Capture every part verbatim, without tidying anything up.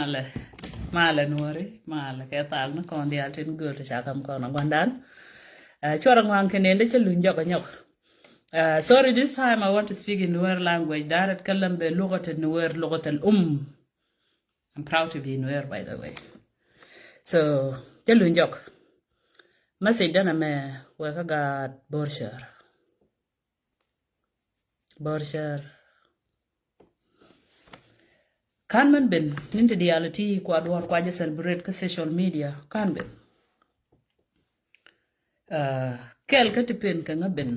Malɛ, malɛ Nuɔri, malɛ kɛ thal ni kɔn diaal tin gööl ti ca kam kɔn a guandan. Cuɔr a ŋuaŋ kɛ nendɛ cɛ luny jɔk a nyɔk. Sorry, this time I want to speak in Nuer language. Daret kɛ lɛm bɛ lughat Nuer, lughat al um. I'm proud to be Nuer, by the way. So cɛ luny jɔk. Message dɛn amɛ wɛ kä gaat Bor Cär. Bor Cär. Kan mɛn ben ni̱n ti diaal ti kua duɔ̱ɔ̱r kua jɛ celebrate kä social media kan ben. Kɛl kä ti pen kɛ ŋä ben.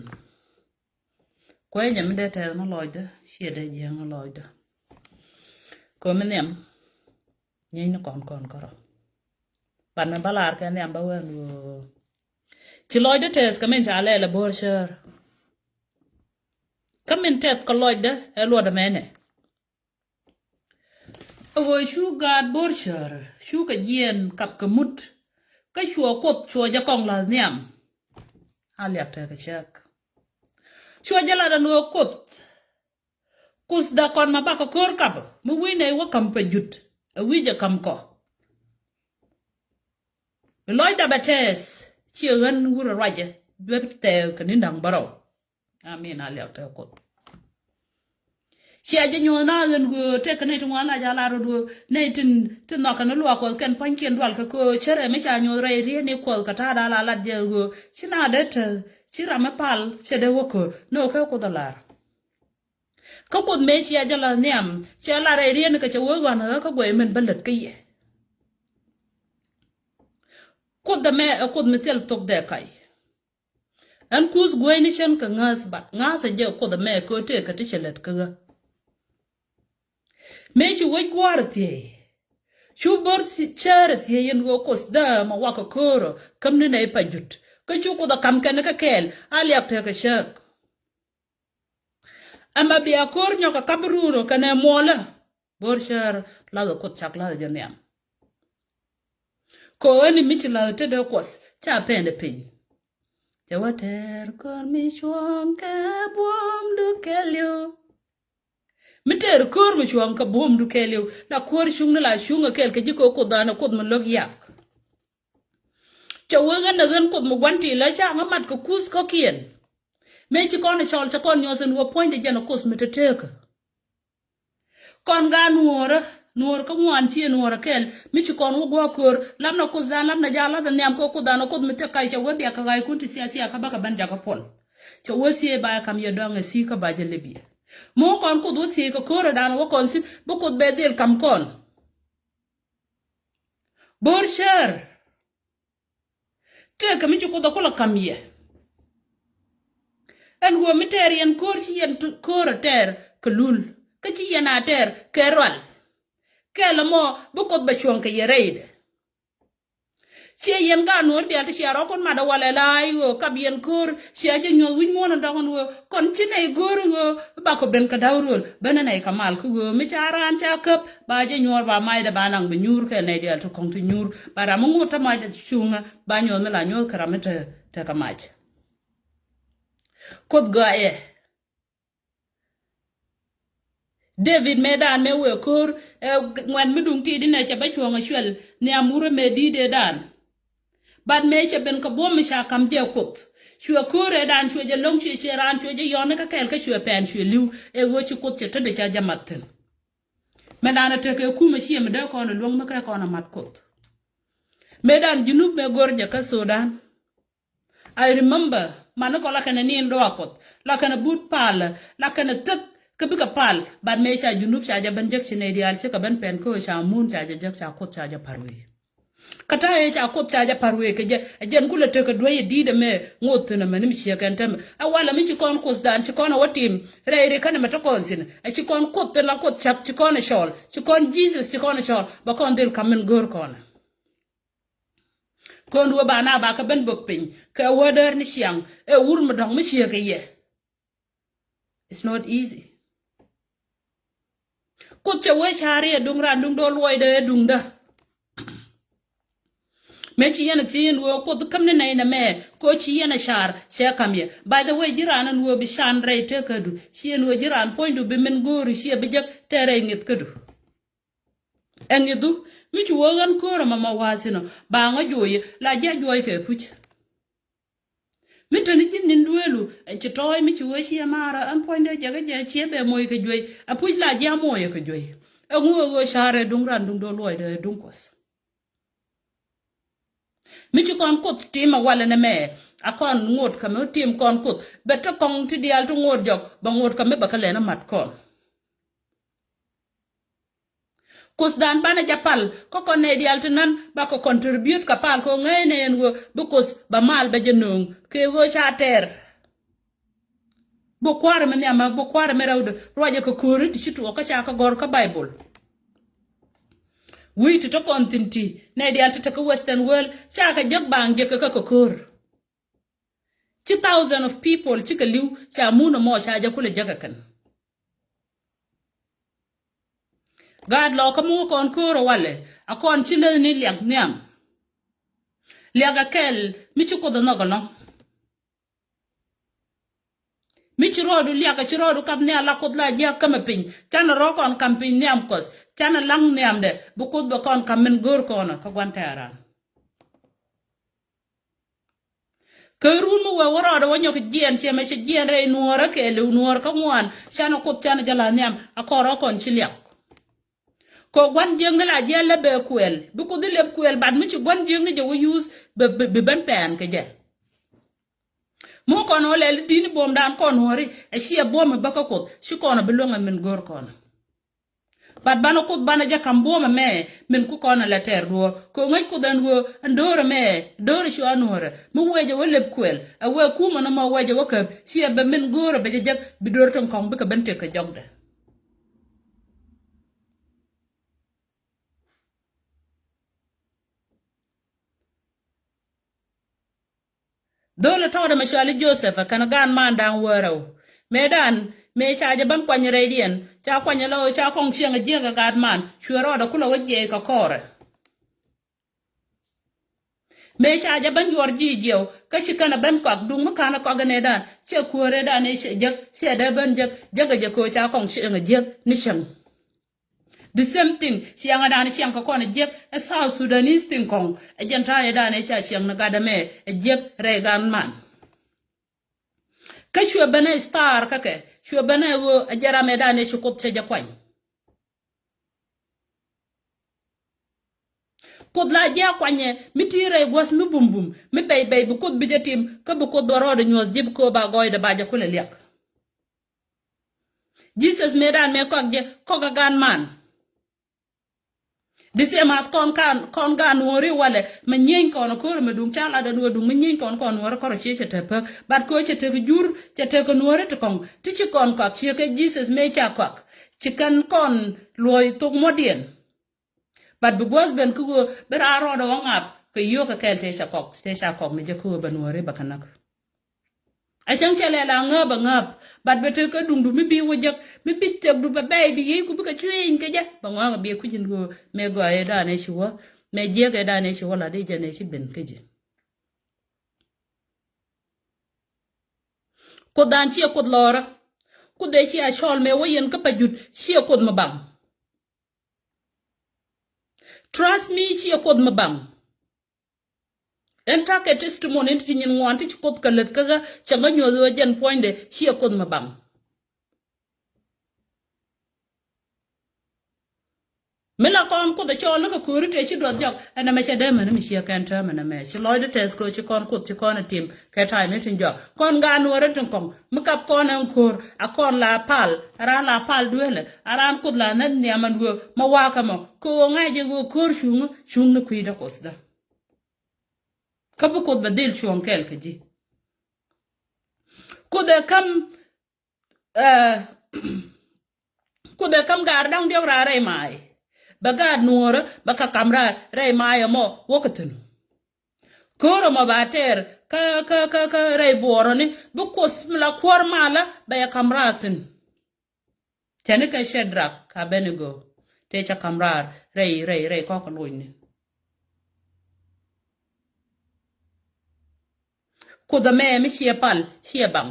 Kuɛ nyɛ mi dee tɛth ni lɔcdä ciɛ dee jiɛŋ ni lɔcdä. Komi nhiam nyieny ni kɔn kɔn kärɔ. Ban mi ba lar kɛ nhiam ba wee ni wee. Ci lɔcdä tɛth kɛ min ca lɛl ɛ Bor Cär. Kä min tɛth kɛ lɔcdä ɛ luɔt ɛmɛnɛ. Ɛ ɣöö cu gaat Bor Cär cu kɛ jiɛɛn kap kɛ mut. Kä cuɔ Kuoth cuɔ jɛ kɔŋ la̱th nhiam. A liak tɛkɛ cäk. Cuɔ jɛ lat ɛn ɣöö Kuoth Kuoth da kɔn ma bakɔ ko̱r kap mi wi̱i̱ nɛy wä ka̱m pɛ jut ɛ wi̱i̱ jɛ ka̱m kɔ. Bi lɔcda bɛ tɛɛth ciɛ ɣän wurɛ ruacɛ bɛ thɛɛk kɛ ni da̱ŋ bärɔw. Amin a liak tɛk Kuoth. Cia jɛ nyuɔ̱th na ɣän ɣöö tɛk kɛ nɛy ti ŋuan la jɛ a lar rot ɣöö nɛy tin ti nhɔakɛ ni luaak Kuɔth kɛn pua̱nykiɛn dual kɛ köö cärɛ mi ca nyuɔ̱th rɛy riet ni Kuɔth kɛ ta̱a̱ da̱a̱ la lat jɛ ɣöö ci na dee te ci ram mi pal cɛ dee wä köör ni ɣöö kɛ Kuoth a lar. Kä Kuoth mëë cia jɛ la̱th nhiam cia lar rɛy riet ni kɛ cɛ wee ɣɔ̱a̱n ɣä kä guɛy mɛn bä lät kä yɛ. Kuoth ɛmɛ ɛ Kuoth mi thil thok dee kac. Ɛn kuuth gueyni cän kɛ ŋääth bat ŋa̱thä jɛ Kuoth ɛmɛ kɛ ɣöö tëëkɛ ti cɛ lät kä ɣä. Mëë ci wec gua̱a̱r thiëëc cu Bor Cär thiëëc yɛn ɣöö Kuoth däämɛ wakɛ köörä käm ni nɛy pa jut kä cu Kuoth ɛ ka̱m kɛn kɛ kɛɛl a liak tekɛ cäk. Ɛmɛ bia ko̱r nyɔk ɛ kap run ɔ kɛnɛ muɔlä. Bor Cär lath ɛ Kuoth cak lath ɛ jɛ nhiam. Kɛ ɣöö ɛn mi ci lath tetdä Kuɔth ca pɛn ɛ piny. Cɛ wä tɛɛr ko̱r mi cuɔ̱ŋ kɛ buɔ̱mdu kɛɛliw. Mi tɛɛr ko̱r mi cuɔ̱ŋ kɛ buɔ̱mdu kɛɛliw la ko̱r cuŋ ni la cuŋ ɛ kɛɛl kɛ ji̱ kɛ Kuoth an ɛ Kuoth mi lo̱k yak. Cɛ wee ɣän ɛ ɣän Kuoth mi gua̱n ti la ca ŋä mat kɛ kuth kɔ̱kiɛn. Mëë ci kɔn ɛ cɔl cɛ kɔn nyuɔth ɛn wä puɔ̱nydɛ jɛn ɛ Kuoth mi te teekä. Kɔn gaat nuɔɔrä nuɔɔr kä ŋuan ciɛ nuɔɔrä kɛl mi ci kɔn wä gua̱a̱k köör lamnɛ Kuoth dan lamnɛ jaal lath ɛ nhiam kɛ Kuoth dan ɛ Kuoth mi te kac cɛ wee bia kɛ ɣaackun ti thiathiakä bäkɛ ben jakä puɔl. Cɛ wee thiee ba ɛ ka̱m yɛ dɔ̱ŋ ɛ thi̱i̱kä ba jɛ lep yɛ. Mi wä kɔn Kuoth wä thiee kɛ köörä dan wä kɔn thi̱n bi Kuoth bɛ dhil ka̱m kɔn. Bor Cär. Tëëkɛ mi ci Kuoth ɛ kulɛ ka̱m yɛ. Ɛn ɣöö mi tɛɛr yɛn ko̱r ci yɛn ko̱r ɛ tɛɛr kɛ lul kä ci yɛn a tɛɛr kɛ rual. Kɛl ɛmɔ bi Kuoth bɛ cuɔ̱ŋ kɛ yɛ rɛydɛ. Ciɛ yɛn gaat nuɔ̱ɔ̱r diaal ti cia rɔ kun mat ɛ walɛ la i̱ ɣöö kap yɛn ko̱r cia jɛ nyuɔ̱th wi̱c muɔ̱ɔ̱n ɛ dɔ̱ŋ ɛn ɣöö kɔn ci nɛy go̱o̱r i̱ ɣöö bakɔ ben kɛ da̱w rööl ben ɛ nɛy kɛ mal kä ɣöö mi ca raan ca käp ba jɛ nyuɔ̱ɔ̱r ba macdɛ ba naŋ bi nyuur kɛ nɛy diaal ti kɔ̱ŋ ti nyuur ba ram mi ŋot te mac cuŋä ba nyuɔ̱th mi la nyuɔ̱th kɛ ram mi te kɛ mac. Kuoth gɔaaɛ. David mëëdan mëë wëë ko̱r ɛ ŋuɛ̈t mi duŋ ti̱i̱t inɛ cɛ bä cuɔ̱ŋ ɛ cuɛl nhiam wurä mëë di̱i̱t ëëdan. Bat mëë cɛ ben kɛ buɔ̱m mi ca ka̱m jɛ Kuoth cuɛ ko̱r ëëdan cuɛ jɛ lo̱ŋ cuɛ ciɛ raan cuɛ jɛ yɔ̱ɔ̱n kä kɛɛl kä cuɛ pɛn cuɛ li̱w ɛ ɣöö ci Kuoth cɛ tetdɛ ca jɛ mat thi̱n. Mɛndan ɛ tekɛ kumɛ ciɛ mi dee kɔn ɛ luäŋ mi kɛ kɔn ɛ mat Kuoth. Mëëdan Junub mëë go̱r jɛ kä Sudan. I remember mani kɔ la kɛnɛ ni̱n dɔɔk Kuɔth la kɛnɛ but palä la kɛnɛ thäk kä bikɛ pal. Bat mëë ca Junub ca jɛ ben jek ci nɛy diaal cikɛ ben pɛn kä ɣöö ca mun ca jɛ jek ca Kuoth ca jɛ pa̱r wee. Kä ta̱a̱ ëë ca Kuoth ca jɛ pa̱r wee kɛ jɛ ɛ jɛn kulɛ tekɛ duäc ɛ di̱i̱t ɛmɛ ŋoth thi̱n ɛmɛ ni mi ciɛ kɛn tɛmɛ. Ɛ walɛ mi ci kɔn Kuothdan ci kɔn ɛ wä tim rɛy ri kɛn ɛmɛ te kɔn thi̱n ɛ ci kɔn Kuoth thil la Kuoth cak ci kɔn ɛ cɔl ci kɔn Jesus ci kɔn ɛ cɔl bɛ kɔn dhil ka̱m min go̱o̱r kɔn ɛ. Kön duɔ̱ɔ̱p ba na ba kä ben bök piny kɛ wädäär ni ciaŋ ɛ wur mi dɔ̱ŋ mi ciek kɛ yɛ. It's not easy. Kuoth cɛ wee ca̱a̱r yɛ duŋ ran duŋ do̱r luɔcdɛ ɛ duŋdä. Mëë ci yɛn a thiec yɛn ɣöö Kuoth käm ni nɛy nɛmɛ kɛ ɣöö ci yɛn a ca̱a̱r cɛ ka̱m yɛ. By the way ji̱ raan ɛn ɣöö bi can rɛy tekädu ci yɛn ɣöö ji̱ raan puɔ̱nydu bi min go̱o̱ri ciɛ bi jek tɛɛr rɛy ŋi̱thkädu. Ɛŋi̱dhu mi ci wä ɣän köör ɛmɛ ma wa̱a̱ thi̱n ɔ ba ŋä juɔyɛ la ji̱ a juɔy kɛ puc. Mi teni ji̱n ni̱n dueelu ɛ ci tɔɔy mi ci wee ciɛ maarä ɛn puɔ̱nydɛ jɛ kä jɛ ciɛ bɛ moc kɛ juey. Ɛ puc la ji̱ a moc kɛ juey. Ɛŋu ɛ ɣöö ca̱rɛ duŋ ran duŋ do̱r luɔcdɛ ɛ duŋ Kuɔth. Mi ci kɔn Kuoth tim ɛ walɛ nɛmɛ a kɔn ŋot kɛ mi tim kɔn Kuoth bɛ te kɔŋ ti diaal ti ŋot jɔk bɛ ŋot kɛ mi bɛ kä lɛn ɛ mat kɔn. Kuothdan banɛ jɛ pal kä kɔn nɛy diaal ti nan bakɛ contribute kɛ pal kɛ ɣöö ŋäcnɛ ɛn ɣöö bi Kuoth bɛ mal bɛ jɛ nööŋ kɛ ɣöö ca tɛɛr. Bi kua̱r mi nhiam bi kua̱r mi rɛwdɛ ruacɛ kɛ kööri ti ci tuɔɔk kä ca kɛ gɔ̱r kä Baibol. Wi̱i̱ ti te kɔn thi̱n ti nɛy diaal ti te kä Western world ca kɛ jek baaŋ jek kɛ kä kɛ köör. Ci thousand of people cikɛ li̱w ca mun ɛmɔ ca jɛ kulɛ jek ɛ kɛn. Gaat lɔ kä muŋ kɔn köör ɛ walɛ a kɔn ci leth ni liak nhiam. Liak ɛ kɛl mi ci Kuoth ɛ nhɔk ɛlɔ̱ŋ. Mi ci rɔɔdu liak ɛ ci rɔɔdu kap nhial la Kuoth la jiak kämɛ piny canɛ rɔɔk kɔn kam piny nhiam Kuɔth canɛ laŋ nhiamdɛ bi Kuoth bɛ kɔn kam min go̱o̱r kɔnɛ kä gua̱n tɛ̈ran. Kɛ run mi wee wä rɔɔdɛ wä nyɔk jiɛn ciɛ mɛ cɛ jiɛn rɛy nuɔɔrä kɛɛliw nuɔɔr kä ŋuan canɛ Kuoth canɛ jɛ la nhiam a kɔrɔ kɔn ci liak. Kɛ gua̱n jiäkni la jiɛn lɛ bɛ kuɛl bi Kuoth ilep kuɛl bat mi ci gua̱n jiäkni jɛ wä yuth bi ben pɛn kɛ jɛ. Mi wä kɔn ɣä lɛl i̱ di̱t ni buɔ̱mdan kɔn nuɔ̱ɔ̱ri ɛ ciɛ buɔ̱m ɛ bäkä Kuoth ci kɔn ɛ bi luäŋ ɛ min go̱o̱r kɔn. Bat banɛ Kuoth banɛ jɛ ka̱m buɔ̱m ɛmɛ min ku kɔn ɛ lɛ tɛr duɔ̱ɔ̱r kɛ ɣöö ŋäc Kuoth ɛn ɣöö ɛn do̱r ɛmɛ do̱r ɛ cua nuɔ̱ɔ̱rɛ mi wecɛ wä lep kuɛl ɛ wee kumɛ nɔmɔ wecɛ wä käp ciɛ bɛ min go̱o̱rɛ bɛ jɛ jek bi do̱r tin kɔ̱ŋ bikɛ ben tëk kɛ jɔkdɛ. Dhol ɛ tɔɔdɛ mɛ cuali Joseph ɛ kɛn gan man da̱ŋ wärɛw. Mëëdan mëë ca jɛ ben kuany rɛydiɛn ca kuany lɔ ca kɔŋ cieŋ ɛ jiäk ɛ gat man cuɛ rɔɔdɛ kulɛ wä jiɛc kɛ kɔɔrɛ. Mëë ca jɛ ben yuɔr ji̱ jiɛw kä ci kɛn ɛ ben kɔak duŋ mi ka̱n ɛ kɔak ɛ nɛɛdan ciɛ kuäär ɛ dan ɛ ciɛ jek ciɛ dee ben jek jek ɛ jɛ köö ca kɔŋ cieŋ ɛ jiäk ni cieŋ. The same thing ciɛŋädan ciɛŋ kä kɔn jiäk ɛ South Sudanese thing kɔŋ ɛ jɛn ta̱a̱ yɛ dan ɛ ca ciɛŋ ni gat ɛmɛ ɛ jiäk rɛy gan man. Kä cuɛ ben ɛ star kä kɛ cuɛ ben ɛ ɣöö ɛ jɛ ram ɛ dan ɛ ci Kuoth cɛ jɛ kuany. Kuoth la ji̱ a kuanyɛ mi ti̱i̱ rɛy guäth mi bumbum mi bɛy bɛy bi Kuoth bi jɛ tim kä bi Kuoth bɛ rɔɔdɛ nyuɔ̱th ji̱ bi kööb a gɔɔydɛ ba jɛ kulɛ liak. Jesus mëëdan mëë kɔak jɛ kɔk ɛ gan man. The same as kɔn kan kɔn gan nuɔ̱ɔ̱ri walɛ mɛ nyieny kɔn ko̱r mɛ duŋ ca lat ɛ nuɔ̱ɔ̱r duŋ mɛ nyieny kɔn kɔn nuɔ̱ɔ̱ri kɔr ciɛ cɛ te pek but kɛ cɛ tek jur cɛ tek nuɔ̱ɔ̱ri ti kɔŋ ti ci kɔn kɔak ciɛ kɛ Jesus mëë ca kɔak ci kɛn kɔn luɔ̱ɔ̱c thok muɔ̱diɛn. But bi guäth ben kä ɣöö bi raan rɔɔdɛ wä ŋap kɛ yio̱o̱k kɛ kɛl tëë ca kɔk tëë ca kɔk mi jɛ kä ɣöö bɛ nuɔ̱ɔ̱ri bɛ kɛ näk. A cäŋ cɛ lɛ la ŋääp a ŋääp but bɛ tek kä duŋdu mi bi wä jek mi bi tekdu bɛ bɛy bi yiëëku bikɛ cueeny kɛ jɛ bɛ ŋɔ̱a̱ŋ a bi kui̱c in ɣöö mëë gɔaa ëë da̱a̱n ëë ci wä mëë jiäk ëë da̱a̱n ëë ci wä la di jɛn ëë ci ben kä ji̱. Kuothdan ciɛ Kuoth lɔɔrä. Kuoth ëë ci a cɔl mëë wä yɛn kä pa jut ciɛ Kuoth mi baŋ. Trust me ciɛ Kuoth mi baŋ. Ɛn ta̱kɛ testimony in ti nyin ŋuan ti ci Kuoth kɛ lät kä ɣä cɛ ŋä nyuɔth ɣä jɛn puɔ̱nydɛ ciɛ Kuoth mi baŋ. Mi la kɔn Kuoth ɛ cɔɔl ni kɛ kööri tëë ci duɔth jɔk ɛn ɛmɛ cɛ dee mɛni mi ciɛ kɛn täämɛ nɛmɛ ci lɔcdä tɛth köö ci kɔn Kuoth ci kɔn ɛ tim kɛ ta̱a̱ ni tin jɔak kɔn gaat nuɔɔri tin kɔŋ mi kap kɔn ɛn köör a kɔn la pal a raan la pal dueelɛ a raan Kuoth la näth nhiam ɛn ɣöö mɛ wakä mɔ kɛ ɣöö ŋa̱c jɛ ɣöö köör cuŋä cuŋ ni kui̱dä Kuothdä. Kä bi Kuoth bɛ dhil cuɔ̱ŋ kɛɛl kä ji̱. Kuoth ɛ käm Kuoth ɛ käm gaat da̱ŋ diɔk raar rɛy maay. Bɛ gaat nuɔ̱ɔ̱rä bɛ kɛ ka̱m raar rɛy maay ɛmɔ wäkɛ thi̱n. Köörä mɔ ba tɛɛr kä kä kä kä rɛy buɔɔrä ni bi Kuoth mi la kuäär malä bɛ yɛ ka̱m raar thi̱n. Cɛ ni kɛ Cedrak ka Abednego tëë cɛ ka̱m raar rɛy rɛy rɛy kɔ̱kä locni. Kuoth ɛmɛ mi ciɛ pal ciɛ baŋ.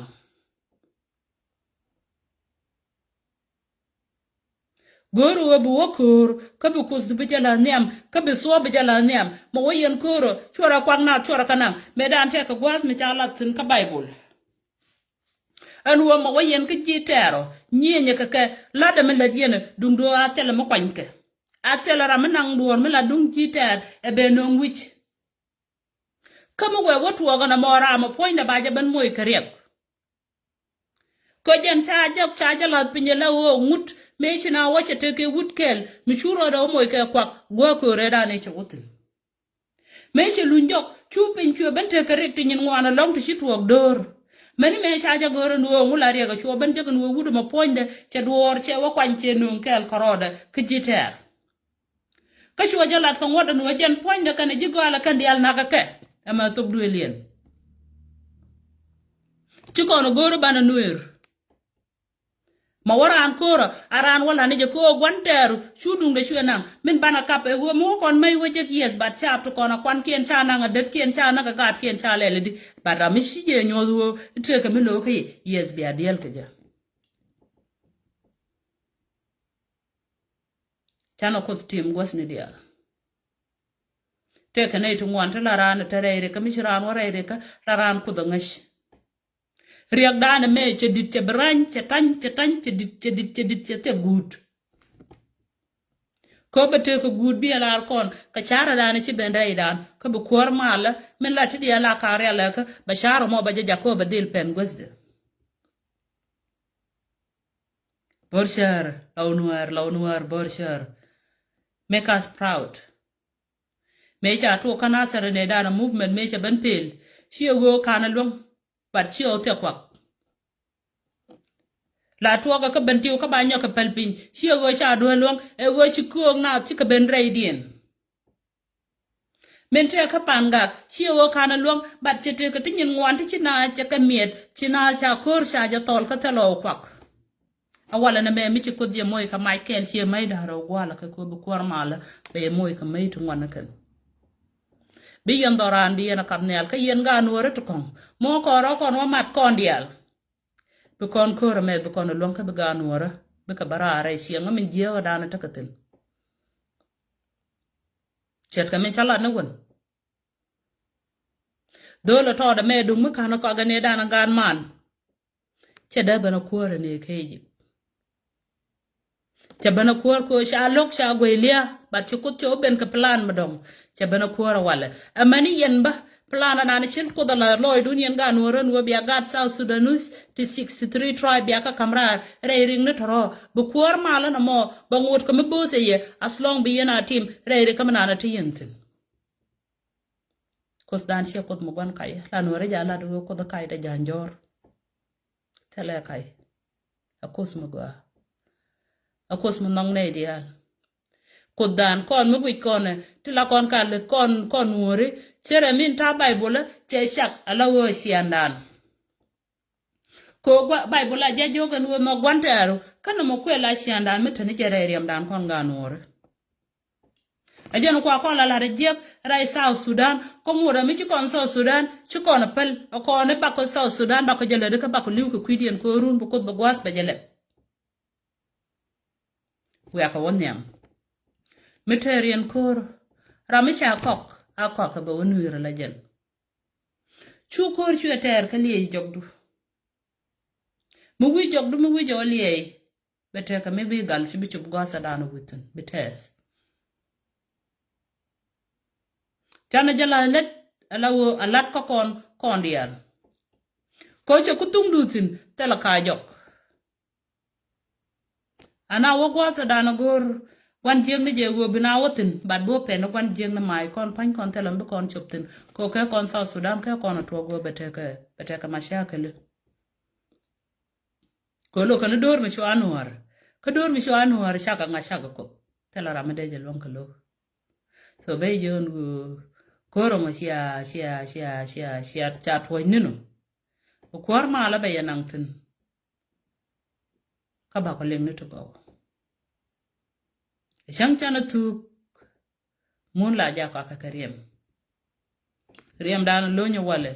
Go̱o̱r ɣöö bi wä köör kä bi Kuoth bi jɛ la̱th nhiam kä bi thuɔ̱ɔ̱p bi jɛ la̱th nhiam. Mɛ wä yɛn köörä cuɔrɛ kuak naath cuɔrɛ kä naŋ mëë daan tɛkɛ gua̱a̱th mi ca lath thi̱n kä Baibol. Ɛn ɣöö mɛ wä yɛn kä ji̱ tɛɛrɔ nyieenyɛ kɛ kɛ la̱tdɛ mi lät yɛn duŋdɛ ɣöö a thilɛ mi kuanykɛ. A thilɛ ram mi naŋ duɔ̱ɔ̱r mi la duŋ ji̱ tɛɛr ɛ bɛ nöŋ wi̱c. Kä mi wee wä tuɔɔk ɛn ɛmɔ raam ɛ puɔ̱nydɛ ba jɛ ben moc kɛ riɛk. Kä jɛn ca jɛ ca jɛ la̱th piny ɛ la ɣöö ŋut mëë ci na wä cɛ tekɛ wut kɛl mi cu rɔɔdɛ wä moc kɛ kuak guäk köörädan ëë cɛ wä thi̱n. Mëë cɛ luny jɔk cu piny cuɛ ben tekɛ riɛk ti nyin ŋuan ɛlɔ̱ŋ ti ci tuɔɔk döör. Mäni mëë ca jɛ gör ɛn ɣöö ŋu la riɛk ɛ cuɔ ben jek ɛn ɣöö wut ɛmɛ puɔ̱nydɛ cɛ duɔɔr cɛ wä kuany cɛ nööŋ kɛɛl kärɔɔdɛ kä ji̱ tɛɛr. Kä cuɔ jɛ lat kɛ ŋuɔ̱t ɛn ɣöö jɛn puɔ̱nydɛ kɛnɛ ji̱ gɔaalɛ kɛn diaal nakä kɛ ɛmɛ thop duëëliɛn. Ci kɔn ɛ go̱o̱r banɛ nuëër. Ma wä raan ko̱o̱rä a raan wä la̱t ni jɛ kɛ ɣöö gua̱n tɛɛru cu duŋdɛ cuɛ naŋ min banɛ kap ɛ ɣöö mi wä kɔn mɛy wä jek yieth bat caap ti kɔn a kuankiɛn ca naŋ a detkiɛn ca naŋ a gaatkiɛn ca lɛl i̱di. Bat ram mi ci jɛ nyuɔ̱th ɣöö i̱ tëëkɛ mi lo̱o̱kä yɛ yieth bia diɛl kɛ jɛ. Canɛ Kuoth tim guäthni diaal. Tëëkɛ nɛy ti ŋuan ti la raan ɛ te rɛy rikä mi ci raan wä rɛy rikä la raan Kuoth ɛ ŋäc. Riɛkdan ɛmɛ cɛ di̱t cɛ bi rany cɛ tany cɛ tany cɛ di̱t cɛ di̱t cɛ di̱t cɛ thil guut. Kä bɛ tëëkɛ guut bi ɛ lar kɔn kɛ ca̱rɛ dan ci ben rɛydan kä bi kuäär malä min la ti diɛ la ka̱a̱r rialɛ kä bɛ ca̱rɛ mɔ bɛ jɛ jak kä bɛ dhil pɛn guäthdɛ. Bor cär la wä nuäär la wä nuäär bor cär. Make us proud. Mëë ca tuɔɔk kä Nasarɛ nɛy daanɔ movement mëë cɛ ben pel ciɛ ɣöö ka̱n ɛ luäŋ. But ciɛ ɣöö thiɛ kuak. La tuɔɔkɛ kä ben tiw kä ba nyɔk kɛ päl piny ciɛ ɣöö ca duee luäŋ ɛ ɣöö ci köök naath cikɛ ben rɛydiɛn. Min tëë kä Pangak ciɛ ɣöö ka̱n ɛ luäŋ but cɛ tëëkɛ ti nyin ŋuan ti ci naath cɛ kɛ miɛt ci naath ca ko̱r ca jɛ thɔl kä thilɛ ɣöö kuak. A walɛ nɛ mɛ mi ci Kuoth yɛ moc kɛ mac kɛl ciɛ mec da̱rɛ wä gua̱a̱lä kɛ ko̱ bi kuäär malä bɛ yɛ moc kɛ mec ti ŋuan ni kɛn. Bi yɛn dhɔran bi yɛn a kap nhial kä yɛn gaat nuɔ̱ɔ̱rä ti kɔ̱ŋ mɔ kɔn rɔ kɔn wä mat kɔn diaal. Bi kɔn ko̱rä mɛ bi kɔn a luäŋ kä bi gaat nuɔ̱ɔ̱rä bikɛ bä raar rɛy ciɛŋä min jiääk ɛ da̱a̱n a tekɛ thi̱n. Ce̱tkɛ min ca lat ni wän. Dho̱l a tɔɔdɛ mɛ duŋ mi ka̱n a kɔakɛ ni da̱a̱n a gaat man. Cɛ dee ben a kuäärä ni kä Egypt. Cɛ ben a kuäär kɛ ca lo̱k ca guey lia̱a̱ but ci Kuoth cɛ wä ben kɛ plan mi dɔ̱ŋ. Cɛ ben a kuäärä walɛ ɛmäni yɛn bä plan anan cin Kuoth a la lɔɔcdun yɛn gaat nuɔ̱ɔ̱rä ni wä bia gaat South Sudanese ti sixty three tribe bia kä ka̱m raar rɛy riŋ ni tɔ̱rɔ̱ bi kuäär malä nɔmɔ bɛ ŋot kɛ mi bo̱o̱th ɛ yɛ as long bi yɛn a tim rɛy ri kä mi nan a ti yɛn thi̱n. Kuothdan ciɛ Kuoth mi gua̱n kac la nuɔ̱ɔ̱rä ja̱ lat wee Kuoth kac dee ja̱ jɔ̱ɔ̱r. Thilɛ kac. A Kuoth mi gɔaa. A Kuoth mi nhɔk nɛy diaal. Kuothdan kɔn mi guic kɔn ɛ ti la kɔn ka leth kɔn kɔn nuɔ̱ɔ̱ri. Cɛ rɛ min ta̱a̱ Baibol ɛ cɛ cak ala ɣöö ciandan. Kɛ ɣöö Baibol a jɛ jiök ɛn ɣöö nhɔk gua̱n tɛɛru kä nɔmɔ kuɛ la ciandan mi te ni jɛ rɛy riɛmdan kɔn gaat nuɔ̱ɔ̱ri. A jɛn kua kɔn la la̱t a jiäk rɛy South Sudan kä ŋot ɛ mi ci kɔn South Sudan ci kɔn a päl a kɔn i̱ bakɔ South Sudan bakɔ jɛ lätdi kä bakɔ li̱w kɛ kui̱diɛn kɛ ɣöö run bi Kuoth bɛ gua̱a̱th bɛ jɛ lɛp. Wiakɛ wä nhiam mi tɛɛr yɛn ko̱r ram mi ca kɔk a kɔk kɛ bɛ wä nui̱r ala jɛn. Cu ko̱r cuɛ tɛɛr kä liɛc jɔkdu. Mi wi̱c jɔkdu mi wi̱c ɔ liɛc bɛ tɛkɛ mi bi dhal ci bi cop gua̱a̱th a da̱a̱n wi̱thin bi tɛɛth. Canɛ jɛ la lät ala ɣöö a lat kä kɔn kɔn diaal. Kä cɛ ku thuŋdu thi̱n thilɛ ka jɔk. Ana wä gua̱a̱th ɛ da̱a̱n a go̱o̱r gua̱n jiäkni jɛ ɣöö bi na wä thi̱n bat bi wä pɛn ni gua̱n jiäkni mac kɔn pa̱ny kɔn thilɛ bi kɔn cop thi̱n kɛ kɛ kɔn South Sudan kɛ kɔn a tuɔk ɣöö bɛ tekɛ bɛ tekɛ macakɛli. Kɛ lo̱k kɛn do̱r mi cua nuɔ̱ɔ̱r kä do̱r mi cua nuɔ̱ɔ̱r cakɛ ŋa̱c cakɛ Kuoth thilɛ ram mi dee jɛ luäŋ kɛ lo̱k. So ben jiön ɣöö ko̱r ɛmɔ cia cia cia cia cia ca tuɔ̱c ni̱n ɔ. Bi kuäär malä bɛ yɛ naŋ thi̱n. Kä bakɔ liŋ ni ti gɔw. Cäŋ canɛ thuk mun la jak kɔakɛ kɛ riɛm. Riɛmdan lo̱ny walɛ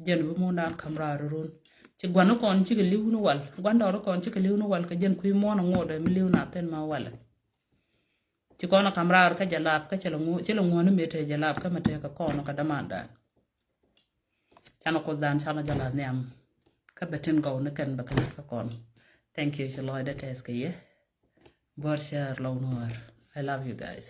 jɛn bi mundan ka̱m raar run. Ci gua̱n kɔn cikɛ li̱w ni wal gua̱n dɔɔr kɔn cikɛ li̱w ni wal kɛ jɛn kui̱ muɔ̱n ŋot mi li̱w na thin ma walɛ. Ci kɔn a kam raar kä jalap kä ci la ŋuɔ̱, ci la ŋuɔ̱ni mi te jalap kä mi te kä kɔn kä damandan. Canɛ Kuothdan canɛ jɛ la̱th nhiam. Kä bɛ tin gɔw ni kɛn bɛ kɛ la̱th kä kɔn. Thank you, ci lɔcdä tɛth kɛ yɛ. Bär cär lɔw nuɔ̱ɔ̱r. I love you guys.